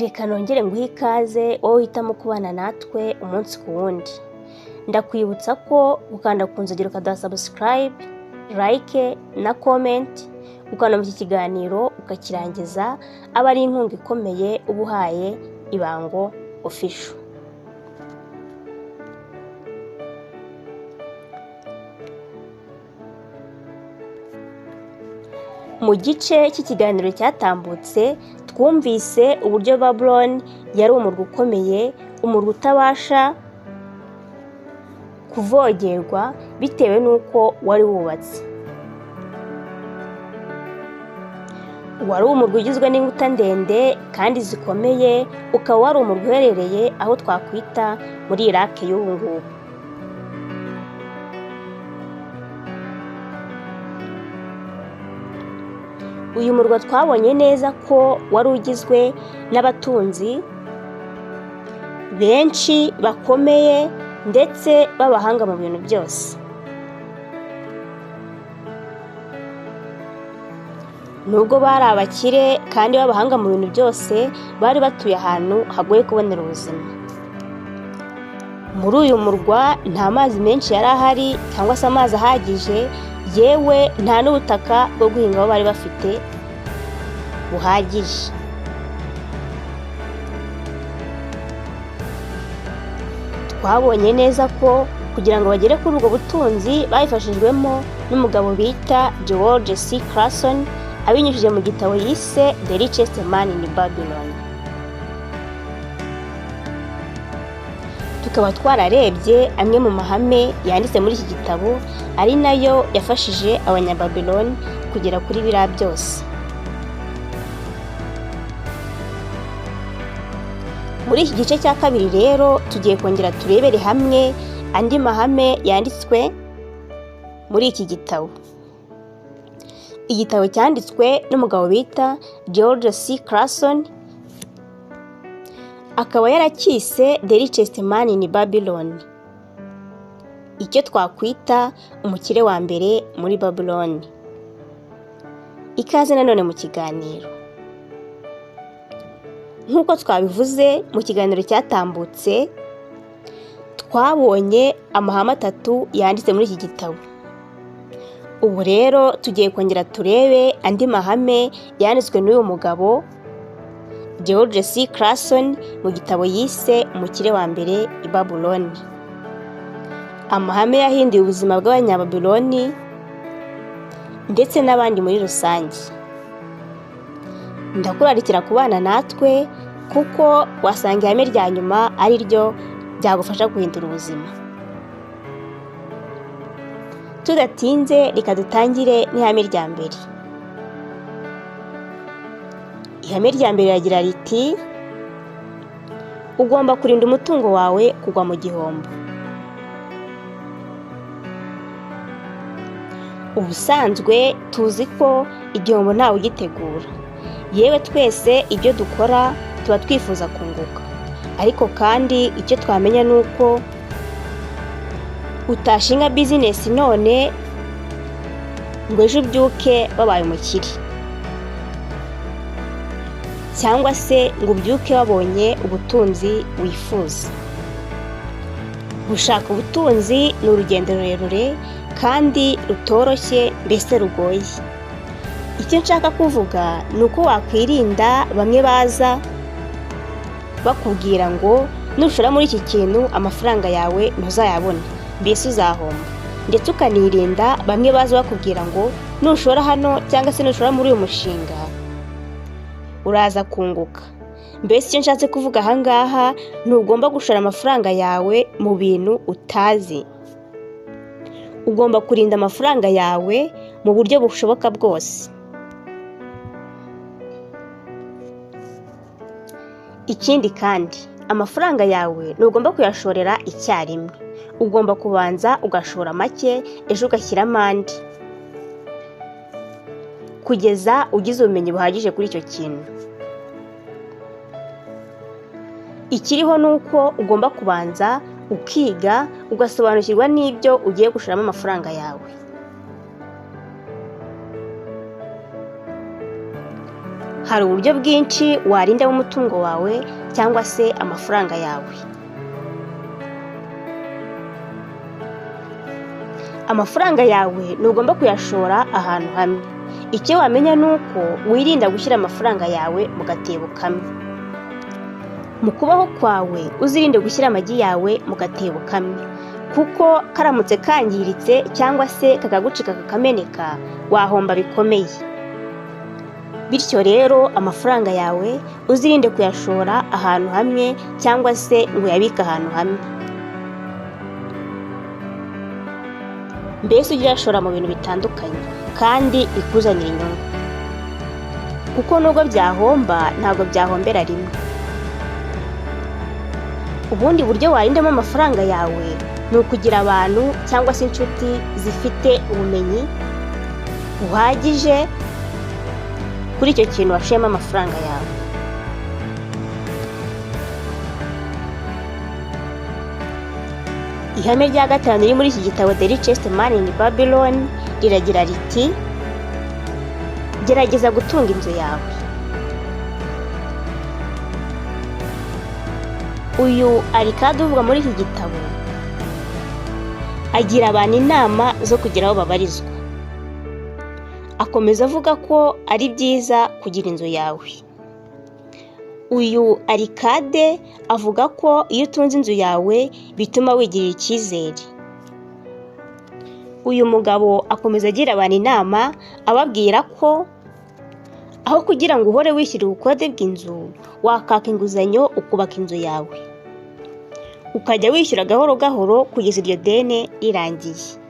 Reka nongere nguhe ikaze wowe uhitamo kubana natwe umunsi ku wundi. Ndakwibutsa ko gukanda ku nzogera ukaduha subscribe, like na comment, ukanoma iki kiganiro ukakirangiza, aba ari inkunga ikomeye uba uhaye Ibango Official. Mu gice cy'ikiganiro cyatambutse twumvise uburyo Babylon yari umurwa ukomeye, umurwa utabasha kuvogerwa bitewe n'uko wari wubatse. Wari umurwa ugizwe n'inkuta ndende kandi zikomeye, ukaba wari umurwa uherereye aho twakwita muri Iraq y'ubu ngubu. Uyu murwa twabonye neza ko wari ugizwe n'abatunzi benshi bakomeye ndetse b'abahanga mu bintu byose. Nubwo bari abakire kandi b'abahanga mu bintu byose, bari batuye ahantu hagoye kubonera ubuzima. Muri uyu murwa nta mazi menshi yari ahari cyangwa se amazi ahagije, yewe nta n'ubutaka bwo guhingaho bari bafite buhagije. Twabonye neza ko kugira ngo bagere kuri ubwo butunzi babifashijwemo n'umugabo bita George C. Clason, abinyujije mu gitabo yise The Richest Man in Babylon. Tukaba twararebye amwe mu mahame yanditse muri iki gitabo, ari nayo yafashije Abanyababiloni kugera kuri biriya byose. Muri iki gice cya kabiri rero tugiye kongera turebere hamwe andi mahame yanditswe muri iki gitabo. Igitabo cyanditswe n'umugabo bita George C. Clason, akaba yaracyise The Richest Man in Babylon, icyo twakwita umukire wa mbere muri Babylon. Ikaze nanone mu kiganiro. Nk'uko twabivuze mu kiganiro cyatambutse, twabonye amahame atatu yanditse muri iki gitabo. Ubu rero tugiye kongera turebe andi mahame yanditswe n'uyu mugabo George C. Clason mu gitabo yise Umukire wa mbere i Babylon. Amahame yahinduye ubuzima bw'Abanyababiloni ndetse n'abandi muri rusange. Ndakurarikira kubana natwe kuko wasanga ihame rya nyuma ari ryo ryagufasha guhindura ubuzima. Tudatinze reka dutangire n'ihame rya mbere. Ihame rya mbere riragira riti: ugomba kurinda umutungo wawe kugwa mu gihombo. Ubusanzwe tuzi ko igihombo ntawe ugitegura, yewe twese ibyo dukora tuba twifuza kunguka, ariko kandi icyo twamenya ni uko utashinga bizinesi none ngo ejo ubyuke wabaye umukire, cyangwa se ngo ubyuke wabonye ubutunzi wifuza. Gushaka ubutunzi ni urugendo rurerure kandi rutoroshye, mbese rugoye. Icyo nshaka kuvuga ni uko wakwirinda bamwe baza bakubwira ngo nushora muri iki kintu amafaranga yawe ntuzayabona, mbese uzahomba. Ndetse ukanirinda bamwe baza bakubwira ngo nushora hano cyangwa se nushora muri uyu mushinga uraza kunguka. Mbese icyo nshatse kuvuga aha ngaha, ntugomba gushora amafaranga yawe mu bintu utazi. Ugomba kurinda amafaranga yawe mu buryo bushoboka bwose. Ikindi kandi amafaranga yawe ntugomba kuyashorera icyarimwe. Ugomba kubanza ugashora make, ejo ugashyiramo andi, kugeza ugize ubumenyi buhagije kuri icyo kintu. Ikiriho ni uko ugomba kubanza ukiga, ugasobanukirwa n'ibyo ugiye gushoramo amafaranga yawe. Hari uburyo bwinshi warindamo umutungo wawe cyangwa se amafaranga yawe. Amafaranga yawe ntugomba kuyashora ahantu hamwe. Icyo wamenya ni uko wirinda gushyira amafaranga yawe mu gatebo kamwe. Mu kubaho kwawe uzirinde gushyira amagi yawe mu gatebo kamwe, kuko karamutse kangiritse cyangwa se kakagucika kakameneka wahomba bikomeye. Bityo rero amafaranga yawe uzirinde kuyashora ahantu hamwe cyangwa se ngo uyabike ahantu hamwe. Mbese ujye uyashora mu bintu bitandukanye kandi bikuzanira inyungu, kuko nubwo byahomba ntabwo byahombera rimwe. Ubundi buryo warindamo amafaranga yawe ni ukugira abantu cyangwa se inshuti zifite ubumenyi buhagije kuri icyo kintu washoyemo amafaranga yawe. Ihame rya gatanu riri muri iki gitabo The Richest Man in Babylon riragira riti: gerageza gutunga inzu yawe. Uyu Arkad uvugwa muri iki gitabo agira abantu inama zo kugira aho babarizwa. Akomeza avuga ko ari byiza kugira inzu yawe. Uyu Arkad avuga ko iyo utunze inzu yawe bituma wigirira icyizere. Uyu mugabo akomeza agira abantu inama ababwira ko aho kugira ngo uhore wishyura ubukode bw'inzu, wakaka inguzanyo ukubaka inzu yawe, ukajya wishyura gahoro gahoro kugeza iryo deni rirangiye.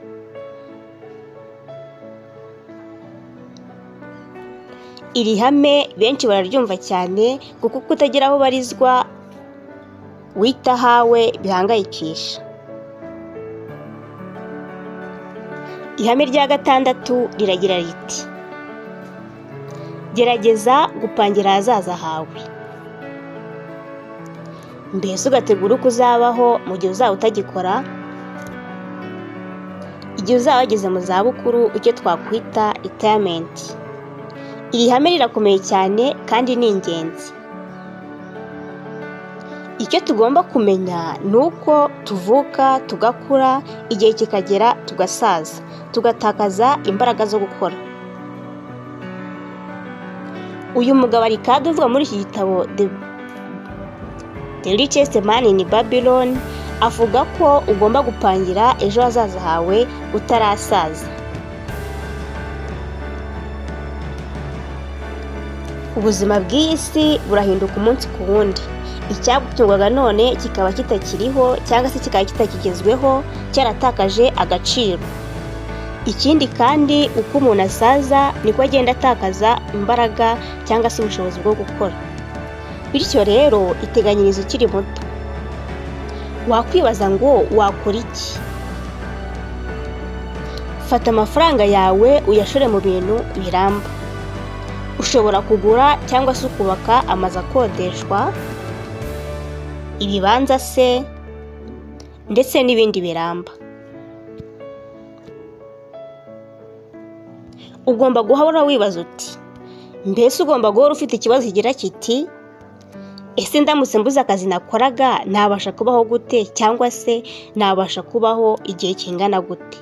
Iri hame benshi bararyumva cyane kuko kutagira aho ubarizwa wita ahawe bihangayikisha. Ihame rya gatandatu riragira riti: gerageza gupangira ahazaza hawe. Mbese ugategura uko uzabaho mu gihe uzaba utagikora, igihe uzaba wageze mu zabukuru, icyo twakwita retirement. Iri hame rirakomeye cyane kandi ni ingenzi. Icyo tugomba kumenya ni uko tuvuka tugakura, igihe kikagera tugasaza, tugatakaza imbaraga zo gukora. Uyu mugabo Arkad uvuga muri iki gitabo The Richest Man in Babylon avuga ko ugomba gupangira ejo hazaza hawe utarasaza. Ubuzima bw'iyi si burahinduka umunsi ku wundi. Icyagutungwaga none kikaba kitakiriho cyangwa se kikaba kitakigezweho, cyaratakaje agaciro. Ikindi kandi uko umuntu asaza niko agenda atakaza imbaraga cyangwa se ubushobozi bwo gukora. Bityo rero iteganyirize ukiri muto. Wakwibaza ngo wakora iki? Fata amafaranga yawe uyashore mu bintu biramba. Ushobora kugura cyangwa se ukubaka amazu akodeshwa, ibibanza se ndetse n'ibindi biramba. Ugomba guhora wibaza uti mbese ugomba guhora ufite ikibazo kigira kiti: ese ndamutse mbuze akazi nakoraga nabasha kubaho gute, cyangwa se nabasha kubaho igihe kingana gute?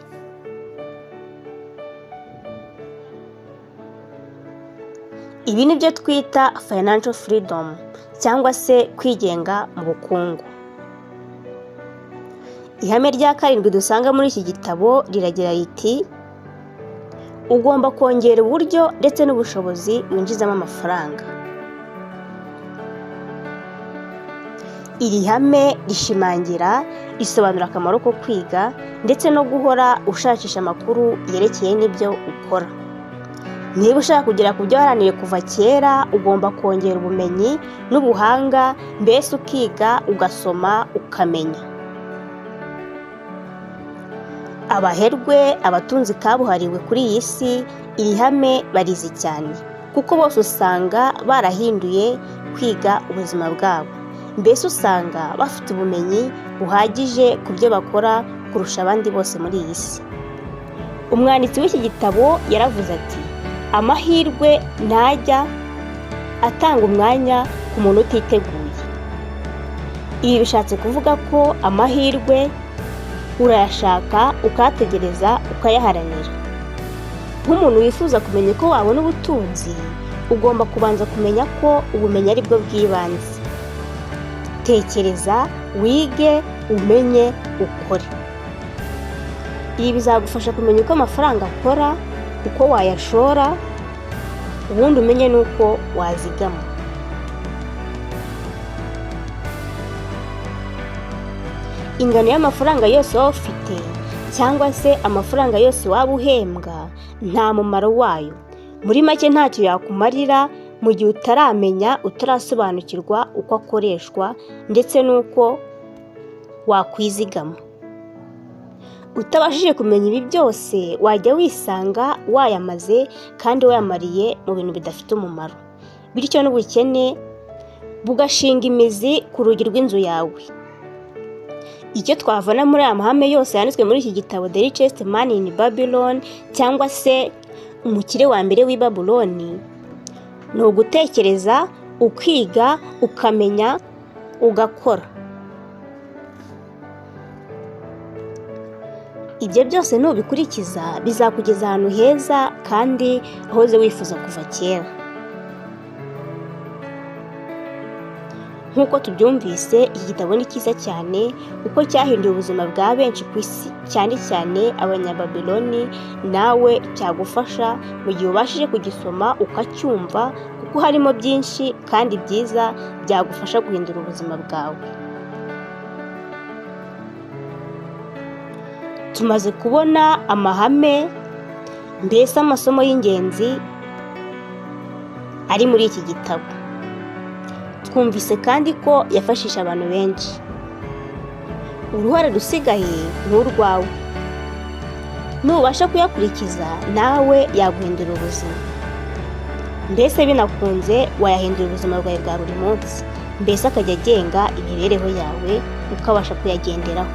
Ibi ni byo twita financial freedom cyangwa se kwigenga mu bukungu. Ihame rya karindwi dusanga muri iki gitabo riragira riti: ugomba kongera uburyo ndetse n'ubushobozi winjizamo amafaranga. Iri hame rishimangira, risobanura akamaro ko kwiga ndetse no guhora ushakisha amakuru yerekeye n'ibyo ukora. Niba ushaka kugera ku byo waharaniye kuva kera, ugomba kongera ubumenyi n'ubuhanga, mbese ukiga, ugasoma, ukamenya. Abaherwe, abatunzi kabuhariwe kuri iyi si, iri hame barizi cyane, kuko bose usanga barahinduye kwiga ubuzima bwabo. Mbese usanga bafite ubumenyi buhagije ku byo bakora kurusha abandi bose muri iyi si. Umwanditsi w'iki gitabo yaravuze ati: amahirwe ntajya atanga umwanya ku muntu utiteguye. Ibi bishatse kuvuga ko amahirwe urayashaka, ukayategereza, ukayaharanira. Nk'umuntu wifuza kumenya uko wabona ubutunzi, ugomba kubanza kumenya ko ubumenyi ari bwo bw'ibanze. Tekereza, wige, umenye, ukore. Ibi bizagufasha kumenya uko amafaranga akora, uko wayashora, ubundi umenye n'uko wazigama. Ingano y'amafaranga yose waba ufite cyangwa se amafaranga yose waba uhembwa, nta mumaro wayo, muri make ntacyo yakumarira mu gihe utaramenya, utarasobanukirwa uko akoreshwa ndetse n'uko wakwizigama. Utabashije kumenya ibi byose, wajya wisanga wayamaze kandi wayamariye mu bintu bidafite umumaro, bityo n'ubukene bugashinga imizi ku rugi rw'inzu yawe. Icyo twavana muri aya mahame yose yanditswe muri iki gitabo The Richest Man in Babylon, cyangwa se Umukire wa mbere w'i Babuloni, ni ugutekereza, ukiga, ukamenya, ugakora. Ibyo byose nubikurikiza bizakugeza ahantu heza kandi wahoze wifuza kuva kera. Nk'uko tubyumvise, iki gitabo ni cyiza cyane kuko cyahinduye ubuzima bwa benshi ku isi, cyane cyane Abanyababiloni. Nawe cyagufasha mu gihe ubashije kugisoma ukacyumva, kuko harimo byinshi kandi byiza byagufasha guhindura ubuzima bwawe. Tumaze kubona amahame, mbese amasomo y'ingenzi ari muri iki gitabo. Twumvise kandi ko yafashije abantu benshi. Uruhare rusigaye ni urwawe. Nubasha kuyakurikiza, nawe yaguhindura ubuzima. Mbese binakunze wayahindura ubuzima bwawe bwa buri munsi, mbese akajya agenga imibereho yawe, ukabasha kuyagenderaho.